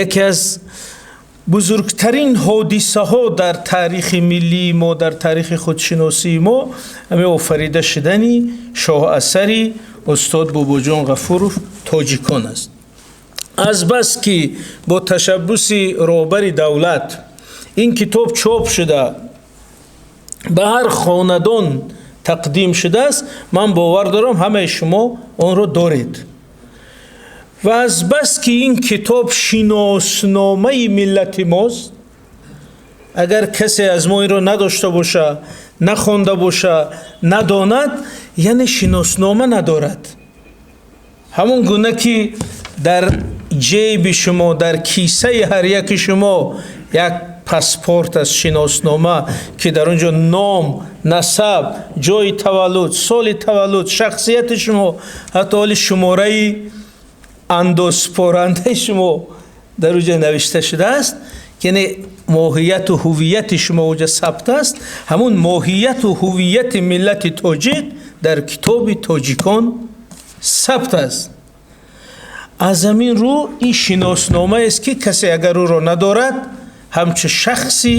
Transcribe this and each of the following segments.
Яке аз бузургтарин ҳодисаҳо дар таърихи миллии мо, дар таърихи худшиносии мо, ҳамин офарида шудани шоҳасари устод Бобоҷон Ғафуров «Тоҷикон» аст. Азбаски бо ташаббуси роҳбари давлат ин китоб чоп шуда, ба ҳар хонадон тақдим шудааст, ман бовар дорам, ҳамаи шумо онро доред. Ва азбаски ин китоб шиносномаи миллати мост, агар касе аз мо инро надошта боша, нахонда боша, надонад, яъне шиноснома надорад. Ҳамон гуна ки дар ҷейби шумо, дар кисаи ҳар яки шумо як паспорт аст, шиноснома, ки дар он ҷо ном, насаб, ҷои таваллуд, соли таваллуд, шахсияти шумо, ҳатто ҳоли шумораи андозсупорандаи шумо дар он ҷо навишта шудааст, яъне моҳияту ҳуввияти шумо оҷа сабт аст. Ҳамун моҳияту ҳуввияти миллати тоҷик дар китоби «Тоҷикон» сабт аст. Аз ҳамин рӯ ин шиносномаест, ки касе агар ӯро надорад, ҳамчун шахси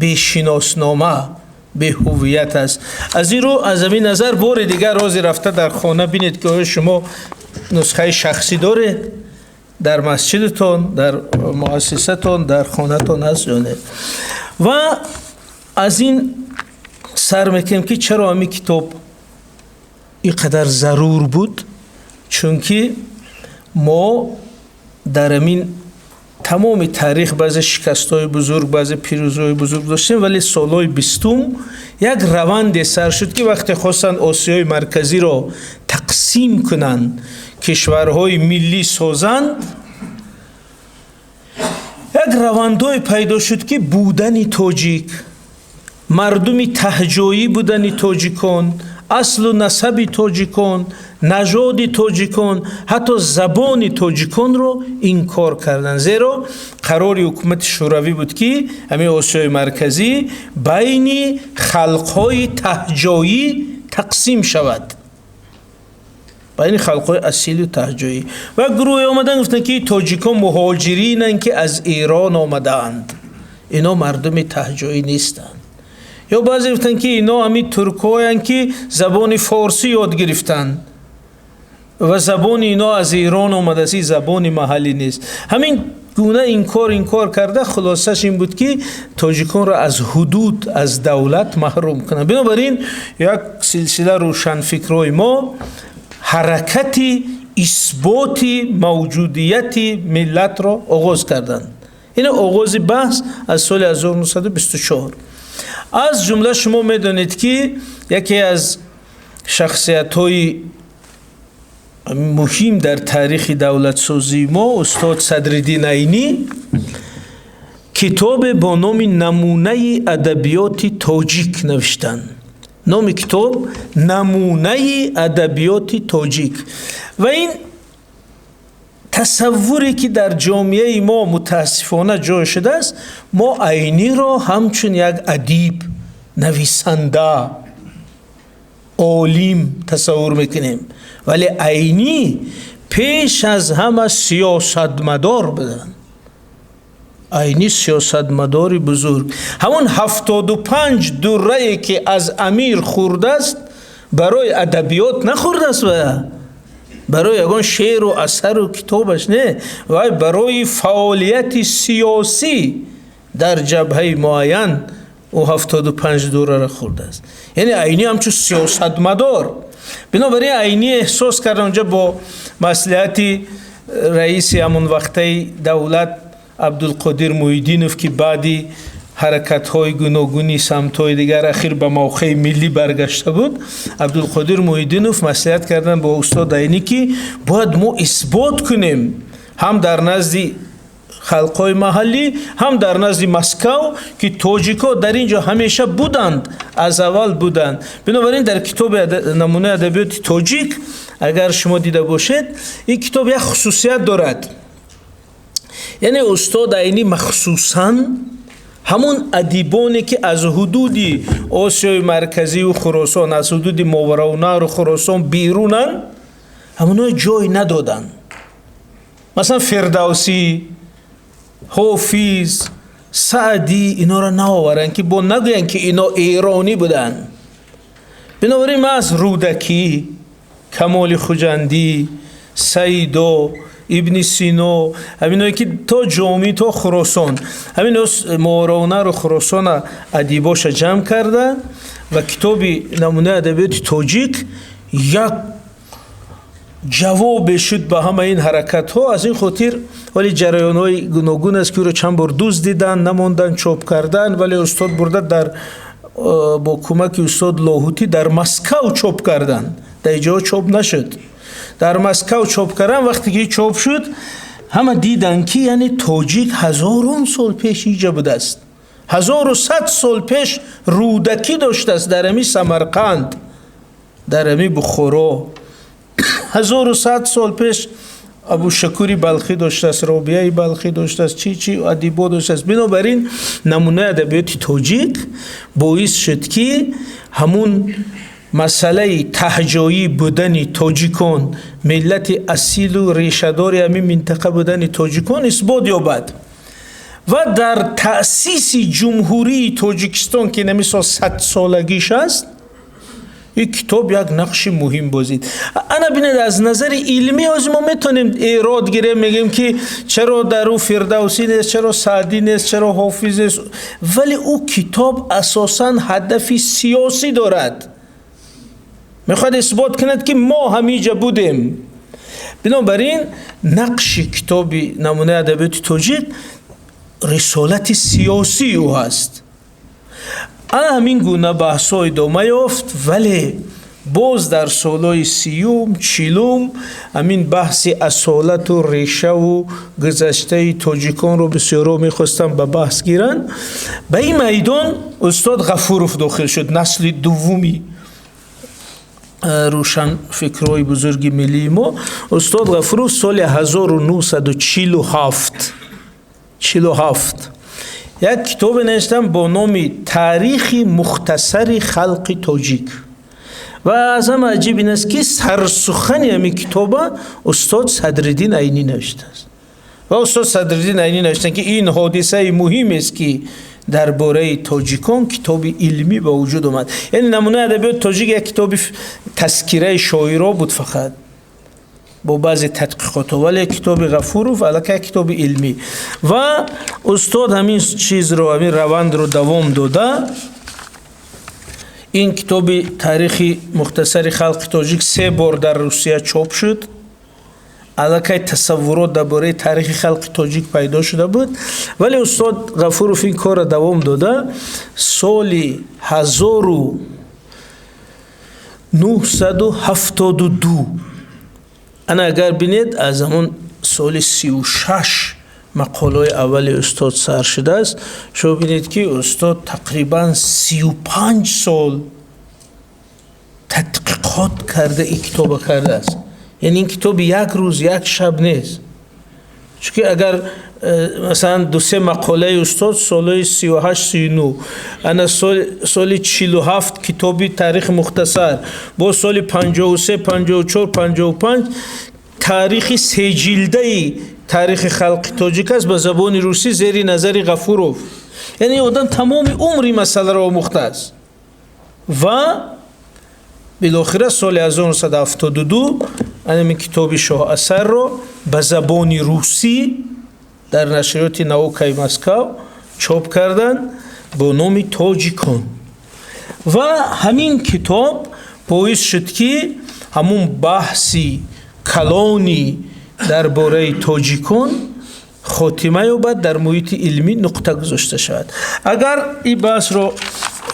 бешиноснома, беҳуввият аст. Аз ин рӯ, аз ҳамин назар, бори дигар рози рафта дар хона бинед, ки оё шумо нусхаи шахсӣ доред, дар масҷидатон, дар муассисатон, дар хонатон аст ё не. Ва аз ин сар мекунем, ки чаро ҳамин китоб ин қадар зарур буд. Чунки мо дар ҳамин тамоми таърих баъзе шикастҳои бузург, баъзе пирӯзиҳои бузург доштем, вале солҳои 20-ум як раванде сар шуд, ки вақте хостанд Осиёи Марказиро тақсим кунанд, кишварҳои миллӣ созанд, як равандое пайдо шуд, ки будани тоҷик, мардуми таҳҷоӣ будани тоҷикон, аслу насаби тоҷикон, нажоди тоҷикон, ҳатто забони тоҷиконро инкор карданд. Зеро қарори ҳукумати Шӯравӣ буд, ки ҳамин Осиёи Марказӣ байни халқҳои таҳҷоӣ тақсим шавад, байни халқҳои асилу таҳҷоӣ. Ва гурӯҳе омадан, гуфтанд, ки тоҷикон муҳоҷиринанд, ки аз Эрон омадаанд, ино мардуми таҳҷоӣ нестанд. Ё баъзе гуфтанд, ки ино ҳамин туркҳоянд, ки забони форсӣ ёд гирифтанд ва забони ино аз Эрон омадааст, ин забони маҳаллӣ нест. Ҳамин гуна инкор карда, хулосаш ин буд, ки тоҷиконро аз ҳудуд, аз давлат маҳрум кунанд. Бинобар ин як силсила рӯшанфикрҳои мо ҳаракати исботи мавҷудияти миллатро оғоз карданд. Ин оғози баҳс аз соли 1924. Аз ҷумла шумо медонед, ки яке аз шахсиятҳои муҳим дар таърихи давлатсозии мо, устод Садриддин Айнӣ, китобе бо номи «Намунаи адабиёти тоҷик» навиштанд. Номи китоб «Намунаи адабиёти тоҷик». Ва ин тасаввуре, ки дар ҷомеаи мо мутаассифона ҷой шудааст, мо Айниро ҳамчун як адиб, нависанда, олим тасаввур мекунем, вале Айнӣ пеш аз ҳама сиёсатмадор буданд. Айнӣ сиёсатмадори бузург. Ҳамон 75 дуррае, ки аз амир хӯрдааст, барои адабиёт нахӯрдааст ва барои ягон шеъру асару китобаш не, вай барои фаъолияти сиёсӣ дар ҷабҳаи муайян ӯ 75 дуррара хӯрдааст. Яъне Айнӣ ҳамчун сиёсатмадор. Бинобар ин Айнӣ эҳсос кард, онҷа бо маслиҳати раиси ҳамон вақтаи давлат Абдулқодир Муҳиддинов, ки баъди ҳаракатҳои гуногуни самтҳои дигар ахир ба мавқеи миллӣ баргашта буд, Абдулқодир Муҳиддинов маслиҳат карданд бо устод Айнӣ, ки бояд мо исбот кунем ҳам дар назди халқҳои маҳаллӣ, ҳам дар назди Москав, ки тоҷикҳо дар ин ҷо ҳамеша буданд, аз аввал буданд. Бинобар ин дар китоби «Намунаи адабиёти тоҷик», агар шумо дида бошед, ин китоб як хусусият дорад. Яъне устод Айнӣ махсусан ҳамон адибоне, ки аз ҳудуди Осиёи Марказию Хуросон, аз ҳудуди Моварауннаҳру Хуросон берунанд, ҳамонҳо ҷой надоданд. Масалан, Фирдавсӣ. Ҳофиз, Саъдӣ, инҳоро наоваранд, ки бо нагӯянд, ки ино эронӣ буданд. Бинобар ин маҳз Рӯдакӣ, Камоли Хуҷандӣ, Саидо, Ибни Сино, ҳаминое ки то Ҷомӣ, то Хуросон, ҳамин Мовароуннаҳру Хуросона адибоша ҷамъ карда ва китоби намунаи адабиёти тоҷик як ҷавобе шуд ба ҳама ин ҳаракатҳо. Аз ин хотир вале ҷараёнҳои гуногун аст, ки ӯро чанд бор дуздиданд, намонданд чоп кардан, вале устод бурда дар бо кӯмаки устод Лоҳутӣ дар Москав чоп карданд. Дар ҷо чоп нашуд, дар Москав чоп кардан. Вақте ки чоп шуд, ҳама диданд, ки яъне тоҷик ҳазорон сол пеш иҷа будааст, 1100 сол пеш Рӯдакӣ доштааст дар ҳами Самарқанд, дар ҳами Бухоро, 1100 сол пеш Абушакури Балхӣ доштааст, Робияи Балхӣ доштааст, чӣ чӣ адибо доштааст. Бинобар ин намунаи адабиёти тоҷик боис шуд, ки ҳамун масъалаи таҳҷоӣ будани тоҷикон, миллати асилу решадори ҳамин минтақа будани тоҷикон исбот ёбад ва дар таъсиси Ҷумҳурии Тоҷикистон, ки нами сол 100-солагиш аст, ин китоб як нақши муҳим бозид. Ана бинед, аз назари илмӣ ҳозир мо метавонем эрод гирем, мегӯем, ки чаро дар ӯ Фирдавсӣ нест, чаро Саъдӣ нест, чаро Ҳофиз нест, вале ӯ китоб асосан ҳадафи сиёсӣ дорад, мехоҳад исбот кунад, ки мо ҳамиҷа будем. Бинобар ин нақши китоби намунаи адабиёти тоҷик рисолати сиёсии ӯ ҳаст. Ана ҳамин гуна баҳсҳо идома ёфт, вале боз дар солҳои 30-ум, 40-ум ҳамин баҳси асолату решаву гузаштаи тоҷиконро бисёрҳо мехостанд ба баҳс гиранд. Ба ин майдон устод Ғафуров дохил шуд, насли дуввуми рӯшанфикрҳои бузурги миллии мо. Устод Ғафуров соли 1947 47 як китобе навиштам бо номи «Таърихи мухтасари халқи тоҷик». Ва аз ҳама аҷиб ин аст, ки сарсухани ҳамин китоба устод Садриддин Айнӣ навиштааст. Ва устод Садриддин Айнӣ навиштанд, ки ин ҳодисаи муҳимест, ки дар бораи тоҷикон китоби илмӣ ба вуҷуд омад. Яъне намунаи адабиёти тоҷик як китоби тазкираи шоиро буд фақат бо баъзе тадқиқотҳо, вале китоби Ғафуров аллакай китоби илмӣ. Ва устод ҳамин чизро, ҳамин равандро давом дода, ин китоби «Таърихи мухтасари халқи тоҷик» се бор дар Русия чоп шуд. Аллакай тасаввурот дар бораи таърихи халқи тоҷик пайдо шуда буд, вале устод Ғафуров ин корро давом дода, соли 1972, ана агар бинед, аз ҳамон соли 36 мақолаҳои аввали устод сар шудааст. Шумо бинед, ки устод тақрибан 35 сол тадқиқот карда ин китоба кардааст. Яъне ин китоби як рӯз, як шаб нест, чунки агар масалан дусе мақолаи устод солҳои 38, 39, ана соли 47 китоби «Таърихи мухтасар», боз соли 53, 54, 55 таърихи сеҷилдаи таърихи халқи тоҷик аст ба забони русӣ зери назари Ғафуров. Яъне одам тамоми умри масъаларо омӯхтааст ва билохира соли 1972 анами китоби шоҳасарро ба забони русӣ дар нашриёти «Наукаи Москав» чоп карданд бо номи «Тоҷикон». Ва ҳамин китоб боис шуд, ки ҳамун баҳси калони дар бораи тоҷикон хотима ёбад, дар муҳити илмӣ нуқта гузошта шавад. Агар ин баҳсро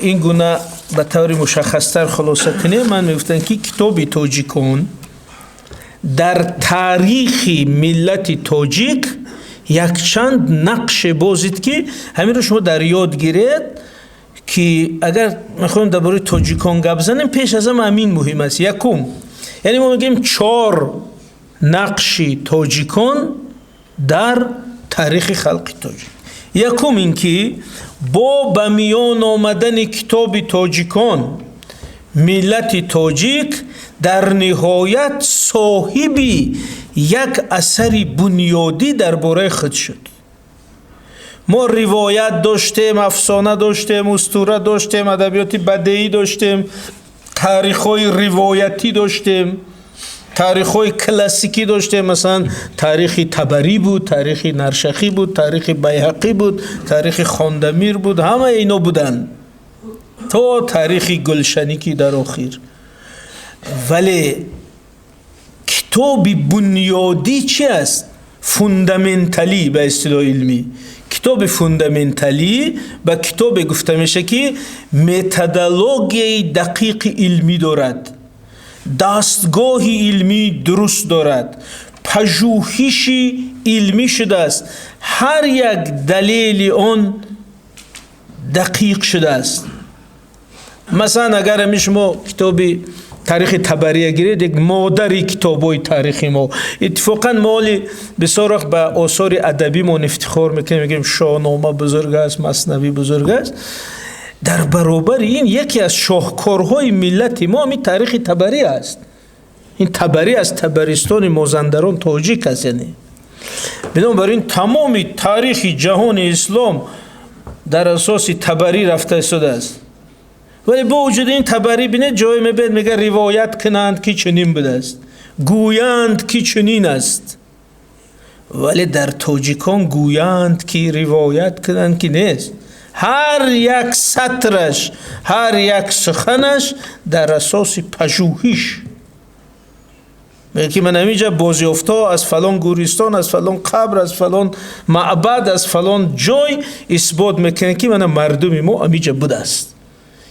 ин гуна ба таври мушаххастар хулоса кунем, ман мегуфтам, ки китоби «Тоҷикон» дар таърихи миллати тоҷик якчанд нақше бозид, ки ҳаминро шумо дар ёд гиред, ки агар мехоҳем дар бораи тоҷикон гап занем, пеш аз ҳама ҳамин муҳим аст. Якум, яъне мо мегӯем чор нақши тоҷикон дар таърихи халқи тоҷик. Якум ин ки бо ба миён омадани китоби «Тоҷикон» миллати тоҷик дар ниҳоят соҳиби як асари бунёдӣ дар бораи худ шуд. Мо ривоят доштем, афсона доштем, устура доштем, адабиёти бадеӣ доштем, таърихҳои ривоятӣ доштем, таърихҳои классикӣ доштем. Масалан, таърихи Табарӣ буд, таърихи Наршахӣ буд, таърихи Байҳақӣ буд, таърихи Хондамир буд. Ҳамаи ино буданд то таърихи Гулшанӣ ки дар охир. Вале китоби бунёдӣ чи аст? Фундаменталӣ, ба истилоҳи илмӣ, китоби фундаменталӣ ба китобе гуфта мешавад, ки методологияи дақиқи илмӣ дорад, дастгоҳи илмӣ дуруст дорад, пажӯҳиши илмӣ шудааст, ҳар як далели он дақиқ шудааст. Масалан, агар ами шумо китоби таърихи Табария гиред, як модари китобҳои таърихи мо. Иттифоқан, мо ҳоли бисёр вақт ба осори адабимон ифтихор мекунем, мегӯем, Шоҳнома бузург аст, Маснавӣ бузург аст. Дар баробари ин яке аз шоҳкорҳои миллати мо ҳамин таърихи Табарӣ аст. Ин Табарӣ аз Табаристони Мозандарон тоҷик аст. Яъне, бинобар ин, тамоми таърихи ҷаҳони ислом дар асоси Табарӣ рафта истодааст. Вале бо вуҷуди ин, Табарӣ, бинед, ҷое мебинед, мега, ривоят кунанд, ки чунин будааст, гӯянд, ки чунин аст. Вале дар тоҷикон гӯянд, ки, ривоят кунанд, ки нест. Ҳар як сатраш, ҳар як суханаш дар асоси пажӯҳиш. Мега, ки ман ҳаминҷа бозёфтҳо аз фалон гӯристон, аз фалон қабр, аз фалон маъбад, аз фалон ҷой исбот мекунанд, ки мана мардуми мо ҳаминҷа будааст.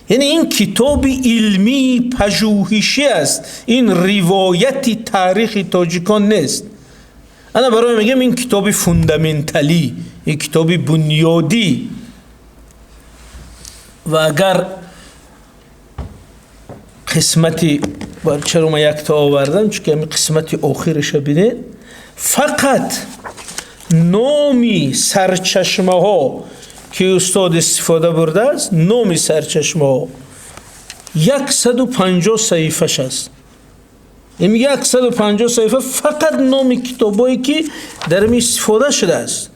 Яъне, ин китоби илмии пажӯҳишӣ аст, ин ривояти таърихи тоҷикон нест. Ана барои мегӯям, ин китоби фундаменталӣ, ин китоби бунёдӣ. Ва агар қисмати, чаро ман якта овардам? Чунки ҳамин қисмати охириша бинед, фақат номи сарчашмаҳо, ки устод истифода бурдааст, номи сарчашмаҳо 150 саҳифаш аст. Ин 150 саҳифа фақат номи китобҳое, ки дар ин истифода шудааст,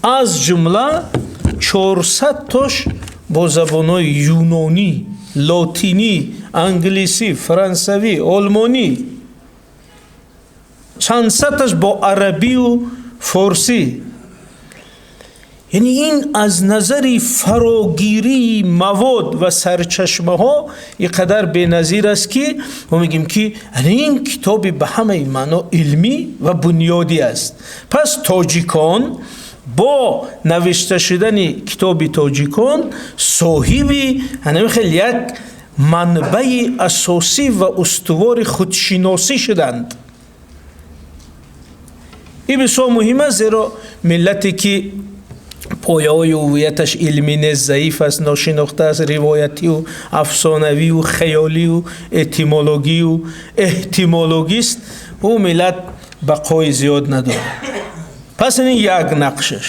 аз ҷумла 400 тош бо забонҳои юнонӣ, лотинӣ, англисӣ, франсавӣ, олмонӣ, чандсадташ бо арабию форсӣ. Яъне, ин аз назари фарогирии мавод ва сарчашмаҳо ин қадар беназир аст, ки мо мегӯем, ки ин китоби ба ҳамаи маъно илмӣ ва бунёдӣ аст. Пас тоҷикон бо навишта шудани китоби «Тоҷикон» соҳиби ҳамин хел як манбаи асосӣ ва устувори худшиносӣ шуданд. Ин бисёр муҳим аст, зеро миллате, ки пояҳои ҳуввияташ илмӣ нест, заиф аст, ношинохта аст, ривоятию афсонавию хаёлию этимологию эҳтимологист, ӯ миллат бақои зиёд надорад. Пас ин як нақшаш.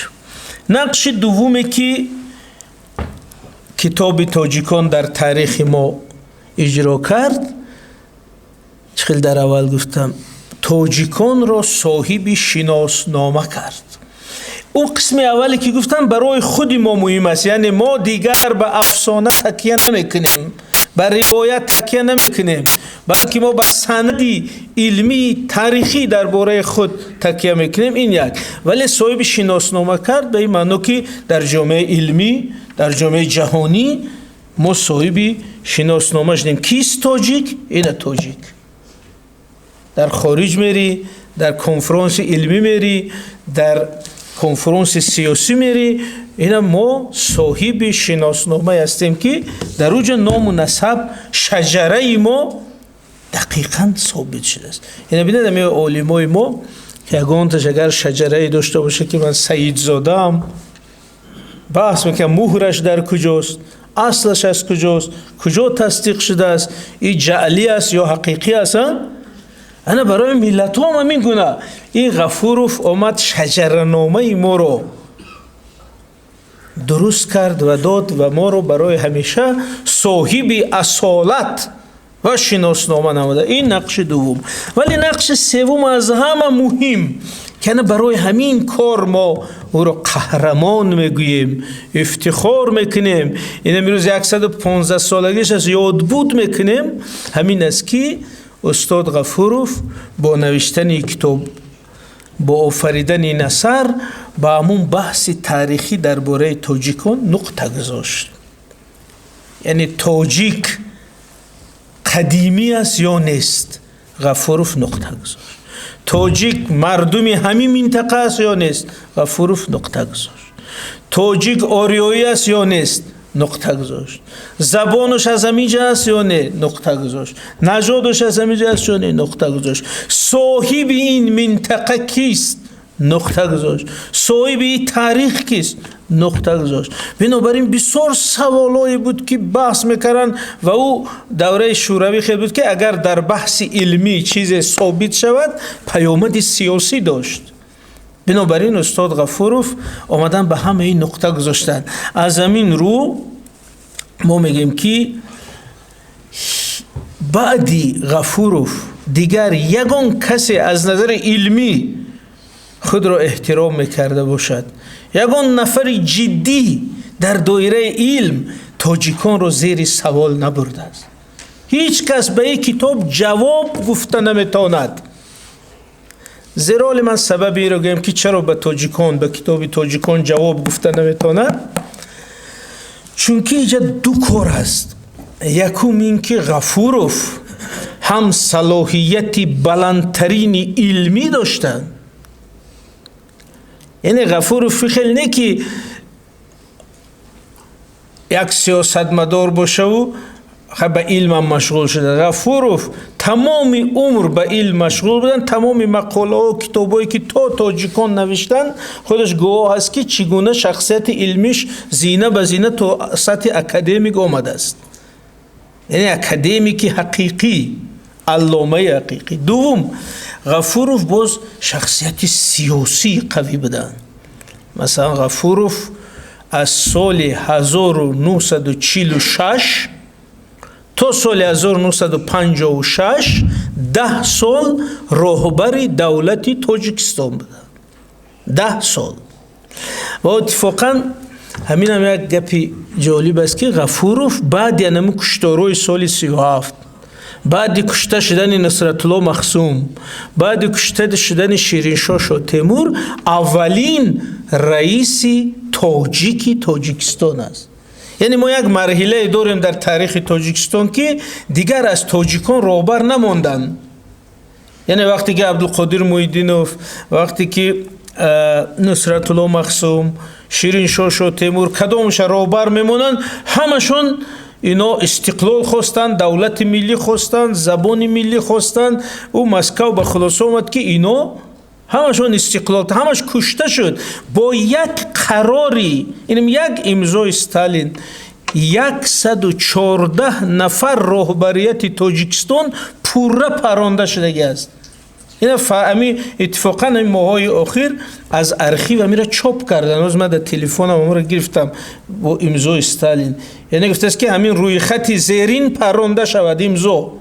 Нақши дуввуме, ки китоби «Тоҷикон» дар таърихи мо иҷро кард, чӣ хел дар аввал гуфтам, тоҷиконро соҳиби шиноснома кард. Ӯ қисми аввале, ки гуфтам, барои худи мо муҳим аст. Яъне, мо дигар ба афсона такя намекунем, ба ривоят такя намекунем, балки мо ба санади илмии таърихӣ дар бораи худ такя мекунем. Ин як. Вале соҳиби шиноснома кард ба ин маъно, ки дар ҷомеаи илмӣ, дар ҷомеаи ҷаҳонӣ мо соҳиби шиноснома шудем. Кист тоҷик? Ина тоҷик. Дар хориҷ мерӣ, дар конфронси илмӣ мерӣ, дар конфронси сиёсӣ мерӣ, ина мо соҳиби шиносномае ҳастем, ки дар уҷа ному насаб, шаҷараи мо дақиқан собит шудааст. Ина бинед, ами олимои мо, ягонташ агар шаҷарае дошта бошад, ки ман саидзодаам, баҳс мекунам, муҳраш дар куҷост, аслаш аз куҷост, куҷо тасдиқ шудааст, ин ҷаълӣ аст ё ҳақиқӣ аст? Ана барои миллатҳоам ҳамин гуна. Ин Ғафуров омад, шаҷараномаи моро дуруст кард ва дод ва моро барои ҳамеша соҳиби асолат ва шиноснома намуда. Ин нақши дуввум. Вале нақши севум аз ҳама муҳим, ки ки ана барои ҳамин кор мо ӯро қаҳрамон мегӯем, ифтихор мекунем. Ин имрӯз 115 солагиш аст, ёдбуд мекунем. Ҳамин аст, ки устод Ғафуров бо навиштани китоб, бо офаридани ин асар ба ҳамун баҳси таърихӣ дар бораи тоҷикон нуқта гузошт. Яъне тоҷик қадимӣ аст ё нест, Ғафуров нуқта гузошт. Тоҷик мардуми ҳамин минтақа аст ё нест, Ғафуров нуқта гузошт. Тоҷик ориёӣ аст ё нест, нуқта гузошт. Забонаш аз ҳамин ҷа аст ё не, нуқта гузошт. Нажодаш аз ҳамин ҷа аст ё не, нуқта гузошт. Соҳиби ин минтақа кист, нуқта гузошт. Соҳиби ин таърих кист, нуқта гузошт. Бинобар ин бисёр саволое буд, ки баҳс мекарданд, ва ӯ давраи шӯравӣ хел буд, ки агар дар баҳси илмӣ чизе собит шавад, паёмади сиёсӣ дошт. Бинобар ин устод Ғафуров омадан ба ҳамаи нуқта гузоштанд. Аз ҳамин рӯ мо мегӯем, ки баъди Ғафуров дигар ягон касе аз назари илмӣ худро эҳтиром мекарда бошад, ягон нафари ҷиддӣ дар доираи илм тоҷиконро зери савол набурдааст. Ҳеҷ кас ба ин китоб ҷавоб гуфта наметавонад. Зеро оли ман сабаби инро гӯям, ки чаро ба тоҷикон, ба китоби тоҷикон ҷавоб гуфта наметавонад. Чунки инҷа ду кор аст. Якум ин ки Ғафуров ҳам салоҳияти баландтарини илмӣ доштанд. Яъне Ғафуров хел не, ки як сиёсатмадор бошаву ба илмам машғул шуда. Ғафуров тамоми умр ба илм машғул буданд. Тамоми мақолаҳо, китобҳое, ки то тоҷикон навиштанд, худаш гувоҳ аст, ки чӣ гуна шахсияти илмиш зина ба зина то сатҳи академик омадааст, яъне академики ҳақиқӣ, алломаи ҳақиқӣ. Дуввум, Ғафуров боз шахсияти сиёсии қавӣ буданд. Масалан, Ғафуров аз соли 1946 то соли 1956, 10 сол роҳбари давлати Тоҷикистон буданд, 10 сол. Ва иттифоқан ҳаминам як гапи ҷолиб аст, ки Ғафуров баъди анами кушторҳои соли 37, баъди кушта шудани Нусратулло Махсум, баъди кушта шудани Шириншоҳ Шотемур аввалин раиси тоҷики Тоҷикистон аст. Яъне мо як марҳилае дорем дар таърихи Тоҷикистон, ки дигар аз тоҷикон роҳбар намонданд. Яъне вақте ки Абдулқодир Муҳиддинов, вақте ки Нусратулло Махсум, Шириншоҳ Шотемур, кадомша роҳбар мемонанд, ҳамашон ино истиқлол хостанд, давлати миллӣ хостанд, забони миллӣ хостанд. Ӯ Москав ба хулоса омад, ки ино ҳамашон истиқлол, ҳамаш кушта шуд. Бо як қарори, инам як имзои Сталин, 114 нафар роҳбарияти Тоҷикистон пурра паронда шудагӣ аст. Ина ами иттифоқан ами моҳҳои охир аз архив амира чоп кардан. Оз ман дар телефонам амро гирифтам бо имзои Сталин. Яъне гуфтааст, ки ҳамин рӯйхати зерин паронда шавад, имзо.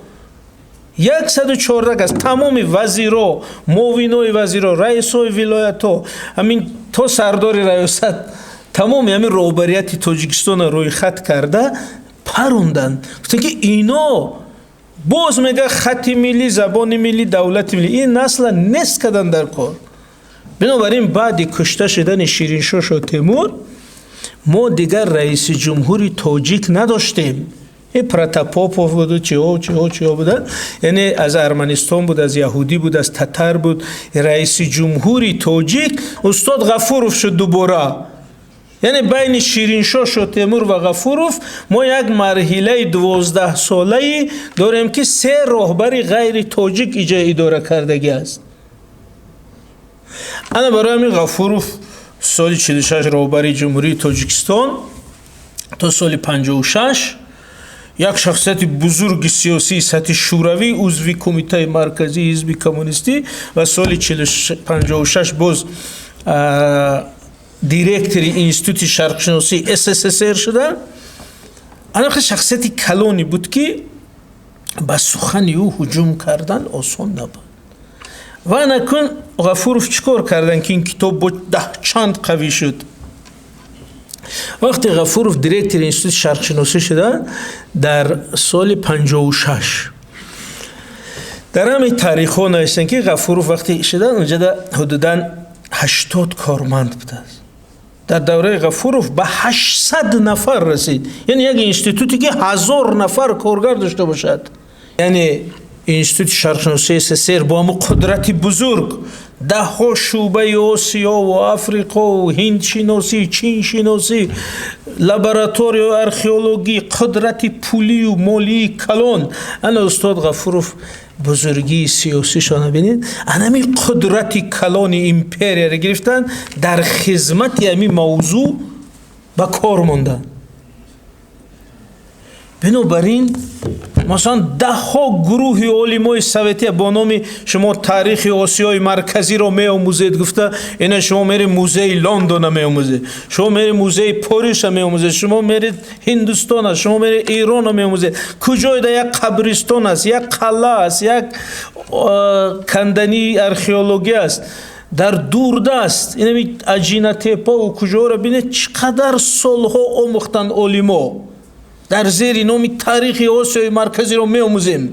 114 кас, тамоми вазиро, муовинои вазиро, раисои вилоятҳо, ҳамин то сардори раёсат, тамоми ҳамин роҳбарияти Тоҷикистонро рӯйхат карда паронданд. Гуфтанд, ки ино боз мега хати миллӣ, забони миллӣ, давлати миллӣ, ин насла нест кардан дар кор. Бинобар ин баъди кушта шудани Шириншоҳ Шотемур мо дигар раиси ҷумҳури тоҷик надоштем. Ин Протопопов буду чиҳо, чиҳо, чиҳо буданд. Яъне аз Арманистон буд, аз яҳудӣ буд, аз татар буд. Раиси ҷумҳури тоҷик устод Ғафуров шуд дубора. Яъне байни Шириншоҳ Шотемур ва Ғафуров мо як марҳилаи 12-солаи дорем, ки се роҳбари ғайри тоҷик иҷа идора кардагӣ аст. Ана барои ҳамин Ғафуров соли 46 роҳбари Ҷумҳурии Тоҷикистон то соли 56, як шахсияти бузурги сиёсии сатҳи шӯравӣ, узви Кумитаи Марказии Ҳизби Коммунистӣ ва соли 56 боз директори Институти шарқшиносии СССР шуда. Ана шахсияти калоне буд, ки ба сухани ӯ ҳуҷум кардан осон набуд. Ва накун Ғафуров чӣ кор кардан, ки ин китоб бо даҳчанд қавӣ шуд? Вақте Ғафуров директори Институти шарқшиносӣ шуда дар соли 56, дар ҳамин таърихҳо навиштанд, ки Ғафуров вақте шуда, унҷада ҳудудан 80 корманд будааст. Дар давраи Ғафуров ба 800 нафар расид, яъне як институте, ки 1000 нафар коргар дошта бошад. Яъне Институти шарқшиносии СССР бо ҳамун қудрати бузург, даҳҳо шӯъбаи Осиёву Африқову ҳиндшиносӣ, чиншиносӣ, лабораторияи археологӣ, қудрати пулию молии калон. Ана устод Ғафуров бузургии сиёсишона бинед, анами қудрати калони империяро гирифтанд, дар хизмати ҳамин мавзӯъ ба кор монданд. Бинобар ин, масалан, даҳҳо гурӯҳи олимои советия бо номи «шумо таърихи Осиёи Марказиро меомӯзед» гуфта, ина шумо мери музеи Лондона меомӯзед, шумо мери музеи Пориша меомӯзед, шумо мерид Ҳиндустона, шумо мери Эрона меомӯзед, куҷоеда як қабристон аст, як қалъа аст, як кандании археологӣ аст дар дурдаст, инами Аҷинатепаву куҷоро бинед, чӣ қадар солҳо омӯхтанд олимо дар зери номи «таърихи Осиёи Марказиро меомӯзем»,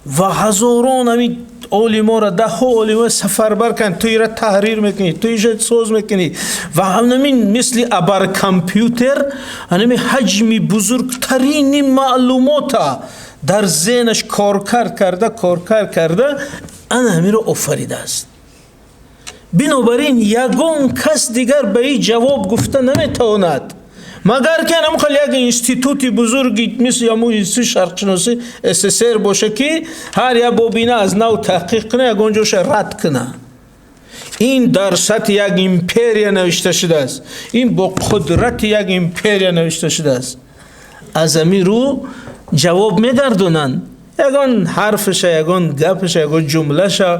ва ҳазорон ҳамин олиморо, даҳҳо олимо сафарбар карданд. Ту ира таҳрир мекунӣ, ту иша соз мекунӣ, ва ҳамин мисли абаркомпютер ҳанами ҳаҷми бузургтарини маълумота дар зеҳнаш коркард карда, коркард карда, ана ҳаминро офаридааст. Бинобар ин, ягон кас дигар ба ин ҷавоб гуфта наметавонад, магар ки анам хел як институти бузурги мисли ҳамун Институти шарқшиносӣ СССР боша, ки ҳар як бобина аз нав таҳқиқ куна, ягон ҷоша рад куна. Ин дар сатҳи як империя навишта шудааст, ин бо қудрати як империя навишта шудааст. Аз ҳамин рӯ ҷавоб мегардонанд: ягон ҳарфаша, ягон гапаша, ягон ҷумлаша,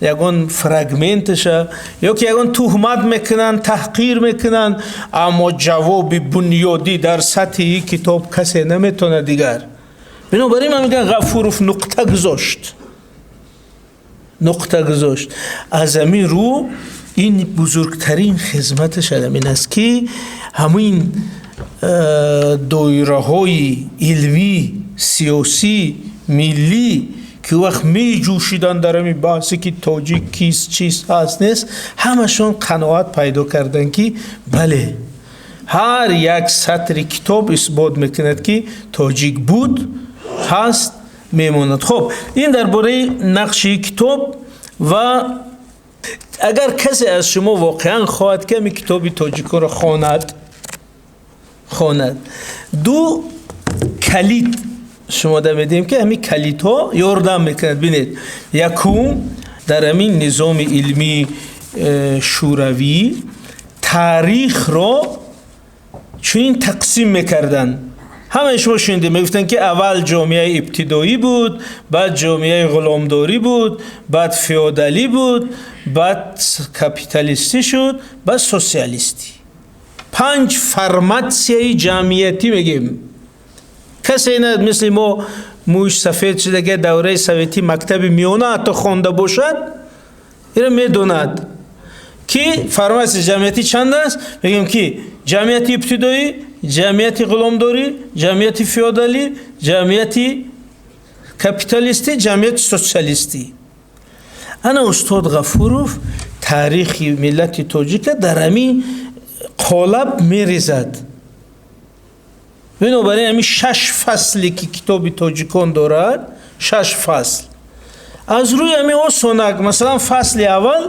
ягон фрагменташа ё ки ягон туҳмат мекунанд, таҳқир мекунанд, аммо ҷавоби бунёдӣ дар сатҳи ин китоб касе наметавонад дигар. Бинобар ин ман мегӯям, Ғафуров нуқта гузошт, нуқта гузошт. Аз ҳамин рӯ ин бузургтарин хизматаш ҳамин аст, ки ҳамин доираҳои илмӣ, сиёсӣ, миллӣ, ки вақт меҷӯшиданд дар ҳамин баҳсе, ки тоҷик кист, чист, ҳаст, нест, ҳамашон қаноат пайдо карданд, ки бале, ҳар як сатри китоб исбот мекунад, ки тоҷик буд, ҳаст, мемонад. Хуб, ин дар бораи нақши китоб. Ва агар касе аз шумо воқеан хоҳад, ки ҳамин китоби тоҷиконро хонад, ду калид шумо да медиҳем, ки ҳамин калидҳо ёрдам мекунад. Бинед, якум, дар ҳамин низоми илмии шӯравӣ таърихро чунин тақсим мекарданд. Ҳамаи шумо шунидед, мегуфтанд, ки аввал ҷомеаи ибтидоӣ буд, баъд ҷомеаи ғуломдорӣ буд, баъд феодалӣ буд, баъд капиталистӣ шуд, баъд социалистӣ. Панҷ форматсияи ҷамъиятӣ мегӯем. Касе на мисли мо мӯйш сафед шуда, давраи советӣ, мактаби миёна ҳатто хонда бошад, инро медонад, ки форматсияи ҷамъиятӣ чанд аст. Мегӯем, ки ҷамъияти ибтидоӣ, ҷамъияти ғуломдорӣ, ҷамъияти феодалӣ, ҷамъияти капиталистӣ, ҷамъияти социалистӣ. Ана устод Ғафуров таърихи миллати тоҷика дар ҳамин қолаб мерезад. Бинобар ин, ҳамин шаш фасле, ки китоби тоҷикон дорад, шаш фасл, аз рӯи ҳамин осонак. Масалан, фасли аввал: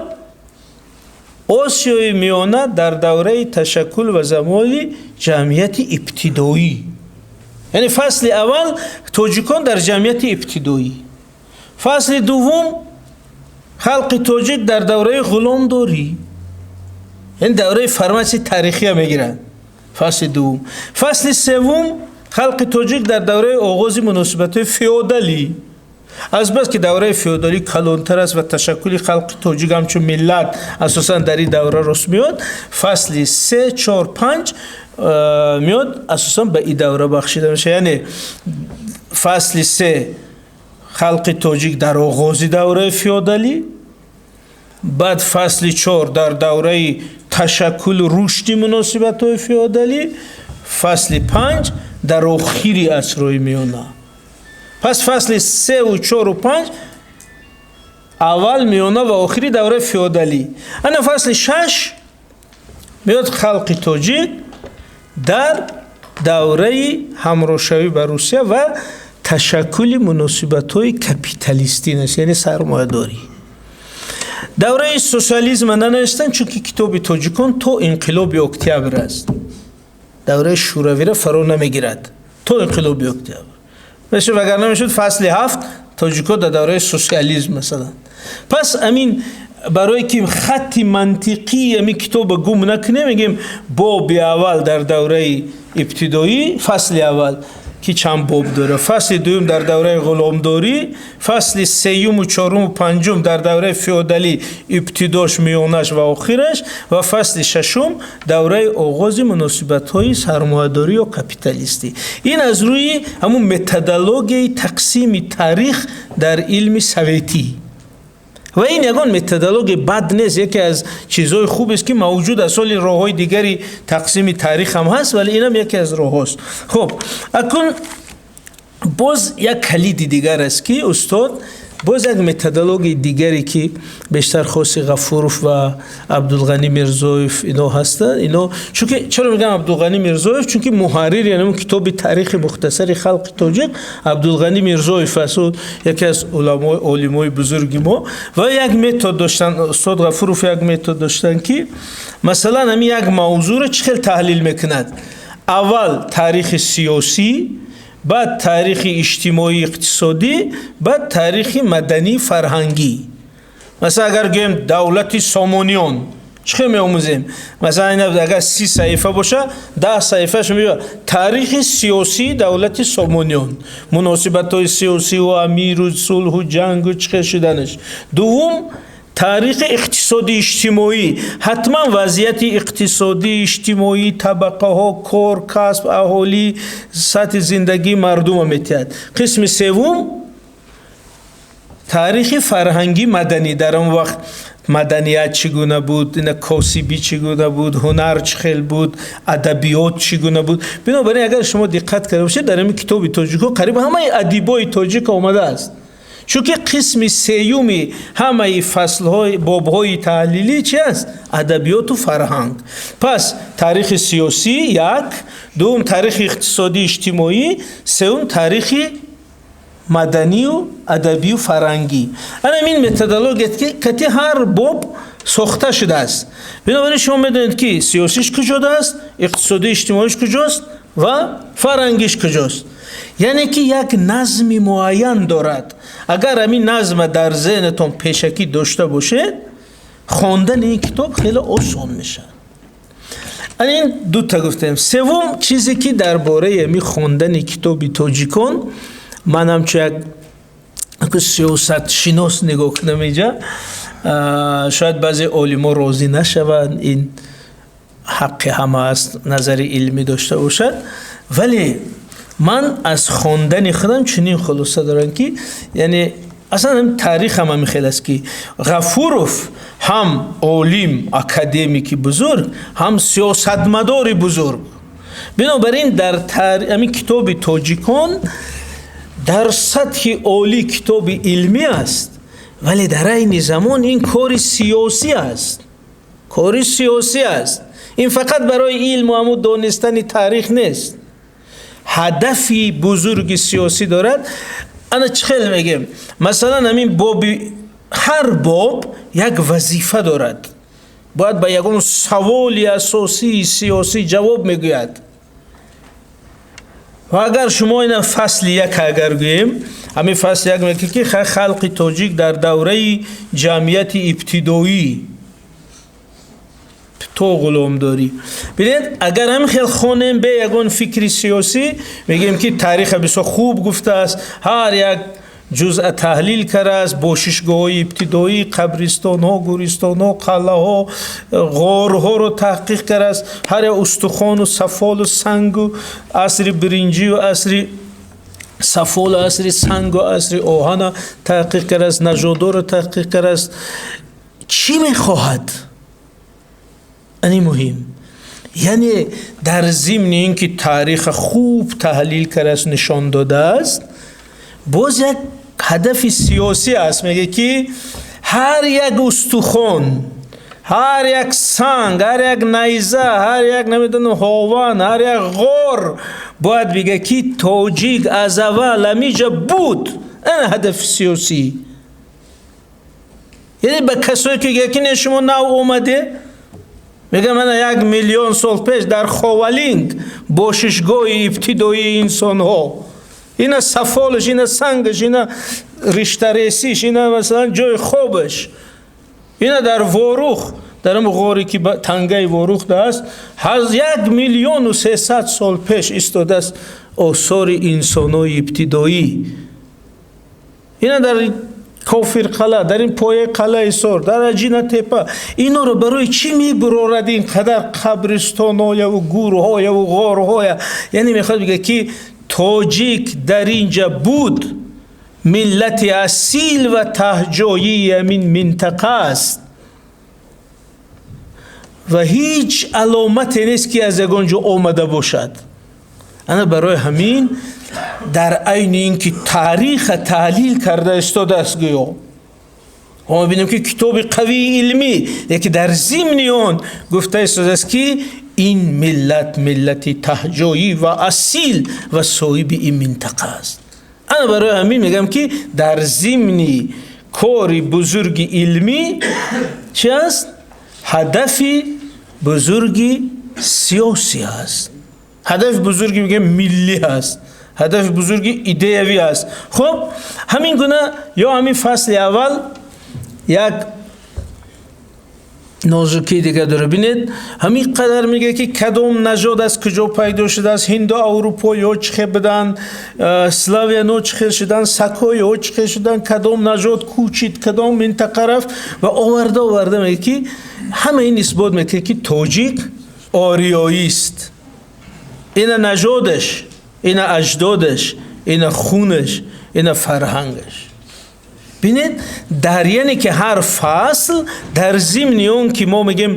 Осиёи Миёна дар давраи ташаккул ва замони ҷамъияти ибтидоӣ. Яъне фасли аввал: тоҷикон дар ҷамъияти ибтидоӣ. Фасли дуввум: халқи тоҷик дар давраи ғуломдорӣ, яъне давраи форматсияи таърихия мегирад фасли дуввум. Фасли севум: халқи тоҷик дар давраи оғози муносибатҳои феодалӣ. Азбаски давраи феодалӣ калонтар аст ва ташаккули халқи тоҷик ҳамчун миллат асосан дар ин давра рост меёд, фасли се, чор, панҷ меёд, асосан ба ин давра бахшида мешавад. Яъне фасли се Халқи тоҷик дар оғози давраи феодалӣ, баъд фасли чор дар давраи ташаккулу рушди муносибатҳои феодалӣ, фасли панҷ дар охири асрҳои миёна. Пас фасли севу чору панҷ аввал, миёна ва охири давраи феодалӣ. Ана фасли шаш меояд халқи тоҷик дар давраи ҳамроҳшавӣ ба Русия ва ташаккули муносибатҳои капиталистӣ, яъне сармоядорӣ. Давраи социализма нанавистанд, чунки китоби тоҷикон то Инқилоби Октябр аст, давраи Шӯравиро фаро намегирад. То Инқилоби Октябр мешуд, вагарна мешуд фасли ҳафт тоҷико дар давраи социализм, масалан. Пас амин барое ки хатти мантиқии ами китоба гум накунем, мегӯем: боби аввал дар давраи ибтидоӣ, фасли аввал, ки чанд боб дорад, фасли дуюм дар давраи ғуломдорӣ, фасли сеюму чоруму панҷум дар давраи феодалӣ, ибтидош, миёнаш ва охираш, ва фасли шашум давраи оғози муносибатҳои сармоядорӣ ё капиталистӣ. Ин аз рӯи ҳамун методологияи тақсими таърих дар илми советӣ. Ва ин ягон методология бад нест, яке аз чизҳои хубест, ки мавҷуд аст. Соли роҳҳои дигари тақсими таърих ҳам ҳаст, вале инам яке аз роҳҳост. Хуб, акун боз як калиди дигар аст, ки устод боз як методологияи дигаре, ки бештар хоси Ғафуров ва Абдулғанӣ Мирзоев ино ҳастанд. Ино чунки, чаро мегӯям Абдулғанӣ Мирзоев? Чунки муҳаррир, яъне китоби Таърихи мухтасари халқи тоҷик Абдулғанӣ Мирзоев аст, ӯ яке аз уламои, олимои бузурги мо. Ва як метод доштанд, устод Ғафуров як метод доштанд, ки масалан ҳамин як мавзӯъро чӣ хел таҳлил мекунад: аввал таърихи сиёсӣ, баъд таърихи иҷтимоӣ, иқтисодӣ, баъд таърихи маданӣ, фарҳангӣ. Масалан, агар гӯем давлати Сомониён, чӣ хел меомӯзем? Масалан, агар 30 саҳифа боша, 10 саҳифааш меояд таърихи сиёсии давлати Сомониён, муносибатҳои сиёсиву амиру сулҳу ҷангу чӣ хел шуданаш. Дуввум, таърихи иқтисоди, иҷтимоӣ, ҳатман вазъияти иқтисодӣ, иҷтимоӣ, табақаҳо, кор, касб, аҳолӣ, сатҳи зиндагии мардума метиҳад. Қисми севум таърихи фарҳангӣ, маданӣ, дар он вақт маданият чӣ гуна буд, ина косибӣ чӣ гуна буд, ҳунар чӣ хел буд, адабиёт чӣ гуна буд. Бинобар ин, агар шумо диққат карда бошед, дар ҳамин китоби тоҷикҳо қариб ҳамаи адибои тоҷик омадааст, чунки қисми сеюми ҳамаи фаслҳои, бобҳои таҳлилӣ чи аст? Адабиёту фарҳанг. Пас таърихи сиёсӣ як, дуввум таърихи иқтисодӣ, иҷтимоӣ, сеюм таърихи маданию адабию фарҳангӣ. Ана ин методология, ки кати ҳар боб сохта шудааст. Бинобар ин шумо медонед, ки сиёсиш куҷодааст, иқтисодӣ, иҷтимоиш куҷост ва фарҳангиш куҷост. Яъне ки як назми муайян дорад. Агар ҳамин назма дар зеҳнатон пешакӣ дошта бошед, хондани ин китоб хеле осон мешавад. Ана ин дута гуфтем. Севум чизе, ки дар бораи ҳамин хондани китоби тоҷикон ман ҳамчун як сиёсатшинос нигоҳ кунам, инҷа шояд баъзе олимо розӣ нашаванд, ин ҳаққи ҳама аст назари илмӣ дошта бошад, вале ман аз хондани худам чунин хулоса дорам, ки яъне аслан таърих ҳам ҳамин хел аст, ки Ғафуров ҳам олим, академики бузург, ҳам сиёсатмадори бузург. Бинобар ин дар ҳамин китоби тоҷикон дар сатҳи олӣ китоби илмӣ аст, вале дар айни замон ин кори сиёсӣ аст, кори сиёсӣ аст. Ин фақат барои илму ҳаму донистани таърих нест, ҳадафи бузурги сиёсӣ дорад. Ана чӣ хел мегем? Масалан, ҳамин боби, ҳар боб як вазифа дорад, бояд ба ягон саволи асосии сиёсӣ ҷавоб мегӯяд. Ва агар шумо ина фасли як агар гӯем, ҳамин фасли як мегӯяд, ки халқи тоҷик дар давраи ҷамъияти ибтидоӣ то ғуломдорӣ. Бинед, агар ҳамин хел хонем, бе ягон фикри сиёсӣ, мегӯем, ки таъриха бисёр хуб гуфтааст, ҳар як ҷузъа таҳлил кардааст: бошишгоҳҳои ибтидоӣ, қабристонҳо, гӯристонҳо, қалъаҳо, ғорҳоро таҳқиқ кардааст, ҳар як устухону сафолу сангу асри биринҷию асри Сафол, асри сангу асри оҳана таҳқиқ кардааст, нажодоро таҳқиқ кардааст. Чӣ мехоҳад? Ани муҳим. Яъне дар зимни ин ки таъриха хуб таҳлил кардааст, нишон додааст, боз як ҳадафи сиёсӣ аст. Мегӯяд, ки ҳар як устухон, ҳар як санг, ҳар як найза, ҳар як, намедонам, ҳован, ҳар як ғор бояд бигӯяд, ки тоҷик аз аввал ҳамиҷа буд. Ана ҳадафи сиёсӣ. Яъне ба касое ки гӯяд, ки не, шумо нав омаде, мегӯям, ана 1 миллион сол пеш дар Ховалинг бошишгоҳи ибтидоии инсонҳо, ина сафолаш, ина сангаш, ина риштаресиш, ина, масалан, ҷои хобаш, ина дар Ворух, дар ам ғоре ки тангаи Ворух аст, 1 миллиону 300 сол пеш истодааст осори инсонҳои ибтидоӣ, ина дар Кофирқала, дар ин пояи қалъаи Ҳисор, дар Аҷинатепа. Инҳоро барои чӣ мебурорад ин қадар қабристонҳояву гурҳояву ғорҳоя? Яъне мехоҳад бигӯяд, ки тоҷик дар инҷа буд, миллати асил ва таҳҷоии ҳамин минтақа аст ва ҳеҷ аломате нест, ки аз ягон ҷо омада бошад. Ана барои ҳамин дар айни ин ки таъриха таҳлил карда истодааст, гӯё мо мебинем, ки китоби қавии илмӣ, лекин дар зимни он гуфта истодааст, ки ин миллат миллати таҳҷоӣ ва асил ва соҳиби ин минтақа аст. Ана барои ҳамин мегӯям, ки дар зимни кори бузурги илмӣ чи аст? Ҳадафи бузурги сиёсӣ аст, ҳадафи бузурги, мегӯям, миллӣ ҳаст, ҳадафи бузурги идеявӣ аст. Хуб, ҳамин гуна ё ҳамин фасли аввал як нозукии дигар дора. Бинед, ҳамин қадар мегӯяд, ки кадом нажод аз куҷо пайдо шудааст, ҳинду аврупоиҳо чӣ хел буданд, славяно чӣ хел шуданд, сакоиҳо чӣ хел шуданд, кадом нажод кӯчид, кадом минтақа рафт ва оварда оварда мегӯяд, ки ҳама ин исбот мекунад, ки тоҷик ориёист. Ина нажодаш, ина аҷдодаш, ина хунаш, ина фарҳангаш. Бинед, дар яъне ки ҳар фасл дар зимни он ки мо мегӯем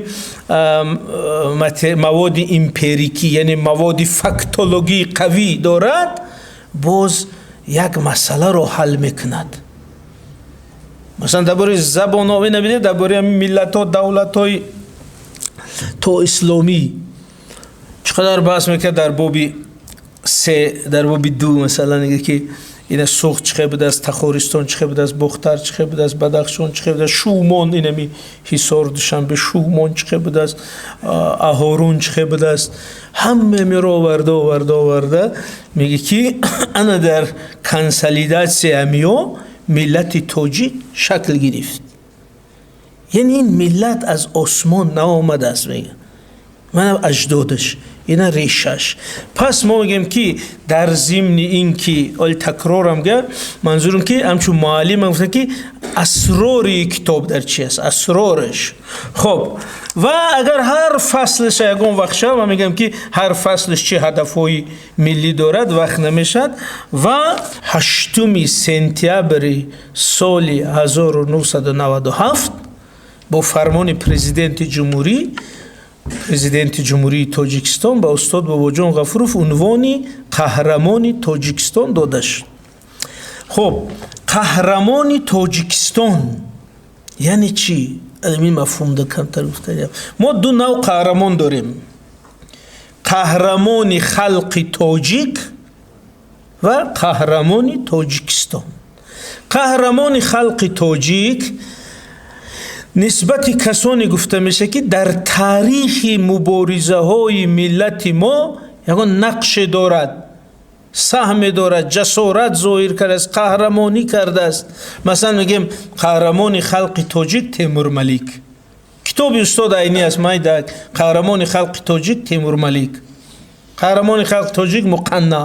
маводи эмпирикӣ, яъне маводи фактологии қавӣ дорад, боз як масъаларо ҳал мекунад. Масалан, дар бораи забонҳо набинед, дар бораи миллатҳо, давлатҳои то исломӣ чӣ қадар баҳс мекард. Дар боби се, дар боби ду, масалан, мегӯяд, ки ина Суғд чӣ хел будааст, Тахористон чӣ хел будааст, Бохтар чӣ хел будааст, Бадахшон чӣ хел будааст, Шумон, инами Ҳисор, Душанбе, Шумон чӣ хел будааст, Аҳорун чӣ хел будааст. Ҳама меро оварда, оварда, оварда мегӯяд, ки ана дар консолидатсия миё миллати тоҷик шакл гирифт. Яъне ин миллат аз осмон наомадааст, мегӯяд, мана аҷдодаш, ина решаш. Пас мо мегӯем, ки дар зимни ин ки оли такрорам га, манзурам ки ҳамчун муаллим ман гуфтам, ки асрори китоб дар чи аст, асрораш. Хоб, ва агар ҳар фаслаша ягон вақт шавад, ман мегӯям, ки ҳар фаслаш чӣ ҳадафҳои миллӣ дорад, вақт намешавад. Ва 8 сентябри соли 1997 бо фармони президенти ҷумҳурӣ, президенти Ҷумҳурии Тоҷикистон, ба устод Бобоҷон Ғафуров унвони Қаҳрамони Тоҷикистон дода шуд. Хуб, Қаҳрамони Тоҷикистон яъне чӣ? Ин мафҳумда камтар гуфтаям. Мо ду нав қаҳрамон дорем: қаҳрамони халқи тоҷик ва қаҳрамони Тоҷикистон. Қаҳрамони халқи тоҷик нисбати касоне гуфта мешавад, ки дар таърихи муборизаҳои миллати мо ягон нақше дорад, саҳме дорад, ҷасорат зоҳир кардааст, қаҳрамонӣ кардааст. Масалан, мегӯем, қаҳрамони халқи тоҷик Темурмалик. Китоби устод Айнӣ аст, майда. Қаҳрамони халқи тоҷик Темурмалик, қаҳрамони халқи тоҷик Муқанна,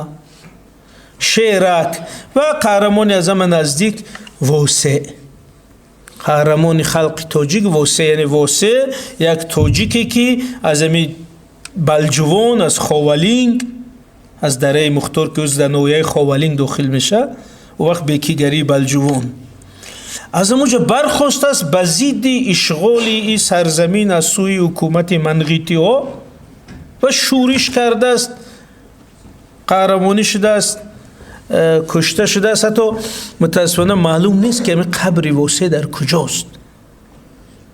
Шерак ва қаҳрамони аз ҳама наздик Восе. Қаҳрамони халқи тоҷик Восе, яъне Восе як тоҷике, ки аз ами Балҷувон, аз Ховалинг. Аз дараи Мухтор, ки ӯз дар ноҳияи Ховалинг дохил меша, ӯ вақт бекигарии Балҷувон. Аз ҳамонҷо бархостааст ба зидди ишғоли ин сарзамин аз сӯи ҳукумати манғитиҳо ва шӯриш кардааст, қаҳрамонӣ шудааст, кушта шудааст. Ҳатто мутаассифона маълум нест, ки ҳамин қабри Восеъ дар куҷост.